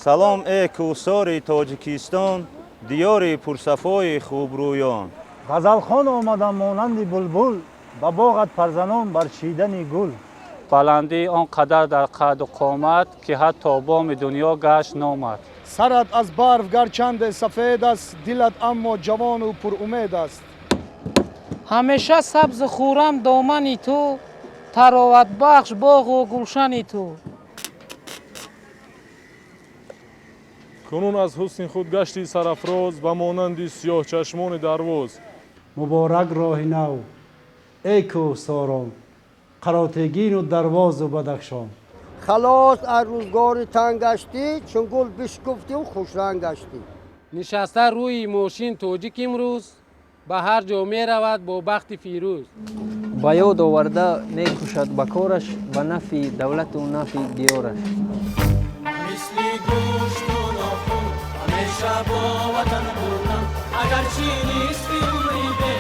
Салом, эй кӯҳсори Тоҷикистон, диёри пурсафои хубрӯён. Ғазалхон омадам монанди булбул, ба боғат парзанон бар чидани гул. Баландӣ он қадар дар қаду қомат, ки ҳатто боми дунё гашт номат. Сарат аз барф гарчанде сафед аст, дилат аммо ҷавону пурумед аст. Ҳамеша сабзу хуррам домани ту, тароватбахш боғу гулшани ту. Кунун аз ҳусни худ гашти сарафроз, ба монанди сиёҳчашмони дарвоз. Муборак роҳи нав, эй кӯҳсорон, Қаротегину Дарвозу Бадахшон. Халос аз рӯзгори танг гаштӣ, чун гул бишкуфтию хушранг гаштӣ. Нишаста рӯи мошин тоҷик имрӯз ба ҳар ҷо меравад бо бахти фирӯз. Ба ёд оварда мекӯшад ба кораш, ба нафъи давлату нафъи диёраш. Мисли гӯшту нохун ҳамеша бо ватан будам, агарчи нисфи умри бе